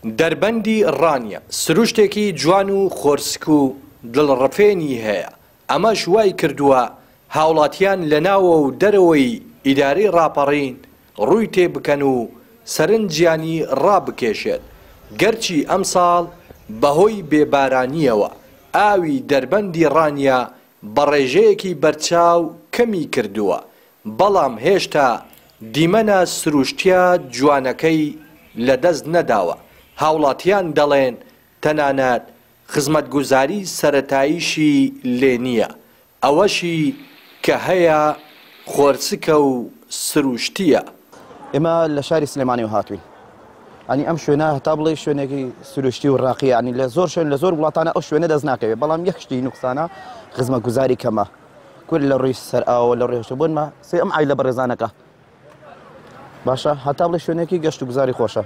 دەربەندی ڕانیە سروشتێکی جوان و خۆرسک و دڵڕفێنی هەیە، ئەمەش وای کردووە هاوڵاتیان لە ناوە و دەرەوەی ئیدارەی ڕاپەڕین ڕووی تێ بکەن و سەرنجیانی ڕابکێشێت، گەرچی ئەمساڵ بەهۆی بێ بارانییەوە ئاوی دەربەندی ڕانیە بە ڕێژەیەکی بەرچاو کەمی کردووە، بەڵام هێشتا دیمەنە سروشتییە جوانەکەی لەدەست نەداوە، هاوڵاتیان دەڵێن تەنانەت خزمەتگوزاری سەرەتاییشی لێ نییە، ئەوەشی کە هەیە خۆرسکە و سروشتییە. ئێمە لە شاری سلێمانیەوە هاتووین ئەنی ئەم شوێنە هەتا بڵێ شوێنێکی سروشتی و ڕاقیە ینی لە زۆر شوێن لە زۆر وڵاتانە ئەو شوێنە دەست ناکەوێت بەڵام یەک شتی نوقسانە خزمەتگوزاری کەمە کورد لە ڕووی سەر ئاوە لە ڕووی بۆنمە سێ ئەم ئایلە بەڕێزانەکە باشە هەتا بڵێ شوێنێکی گەشت و گوزاری خۆشە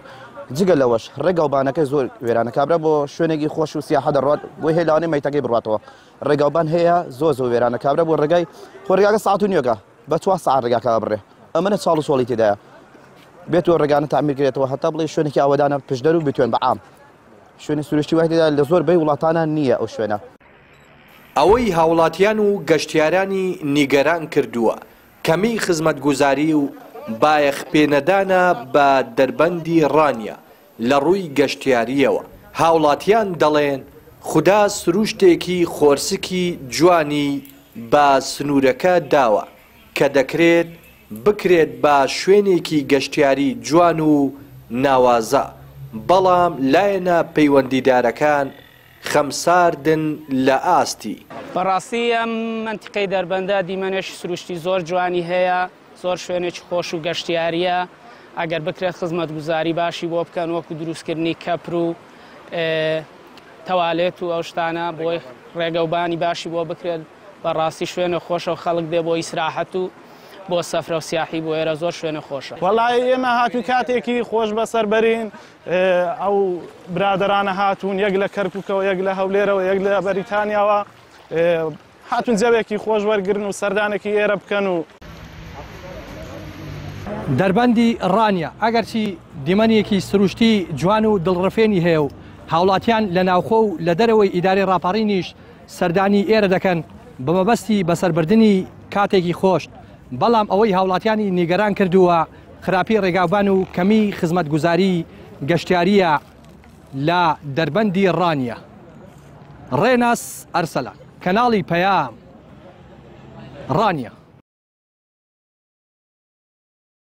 جگە لەوەش ڕێگاوبانەکە زۆر وێرانە کابرا بۆ شوێنێکی خۆش و سیاحە دەڕات بۆی هەیە لەوانەیە مەیتەکەی بڕاتەوە ڕێگاوبان هەیە زۆر زۆر وێرانە کابرا بۆ ڕێگای خۆ ڕێگاکە ساعت و نیوەکە بە چوار ساعت ڕێگاکە بڕێ ئەمەە چاڵ و چۆڵی تێدایە بێت و ڕێگانە تعمیر کرێتەوە هەتا بڵێ شوێنێکی ئاوەدانە پشدەر و بتوێن بە عام شوێنی سروشتی وای تێدا لە زۆر بەی وڵاتانە نییە ئەو شوێنە. ئەوەی هاوڵاتیان و گەشتیارانی نیگەران کردووە کەمیی خزمەتگوزاری و بایەخ پێنەدانە بە دەربەندی ڕانیە لە ڕووی گەشتیارییەوە. هاوڵاتیان دەڵێن، خودا سروشتێکی خۆرسکی جوانی بە سنوورەکە داوە کە دەکرێت بکرێت بە شوێنێکی گەشتیاری جوان و ناوازە، بەڵام لایەنە پەیوەندیدارەکان خەمساردن لە ئاستی. بەڕاستی ئەم مەنتیقەی دەربەندە دیمەنێکی سروشتی زۆر جوانی هەیە، زۆر شوێنێکی خۆش و گەشتیارییە، ئەگەر بکرێت خزمەتگوزاری باشی بۆ بکەن وەکو دروستکردنی کەپر و تەوالێت و ئەو شتانە بۆی ڕێگەوبانی باشی بۆ بکرێت، بەڕاستی شوێنە خۆشە و خەڵک دێ بۆ ئیسراحەت و بۆ سەفرە و سیاحی بۆ ئێرە زۆر شوێنە خۆشە. وەڵایی ئێمە هاتووین کاتێکی خۆش بەسەر بەرین، ئەو برادەرانە هاتوون یەک لە کەرکوکەوە یەک لە هەولێرەوە یەک لە بەریتانیاوە هاتوون جەوێکی خۆش وەرگرن و سەردانێکی ئێرە بکەن و. دەربەندی ڕانیە ئەگەرچی دیمەنێکی سروشتی جوان و دڵڕفێنی هەیە و هاوڵاتیان لە ناوخۆ و لە دەرەوەی ئیدارەی ڕاپەڕینیش سەردانی ئێرە دەکەن بە مەبەستی بەسەربردنی کاتێکی خۆش، بەڵام ئەوەی هاوڵاتیانی نیگەران کردووە خراپی ڕێگاوبان و کەمی خزمەتگوزاری گەشتیارییە لە دەربەندی ڕانیە. ڕێناس ئەرسەلان، کەناڵی پەیام، ڕانیە.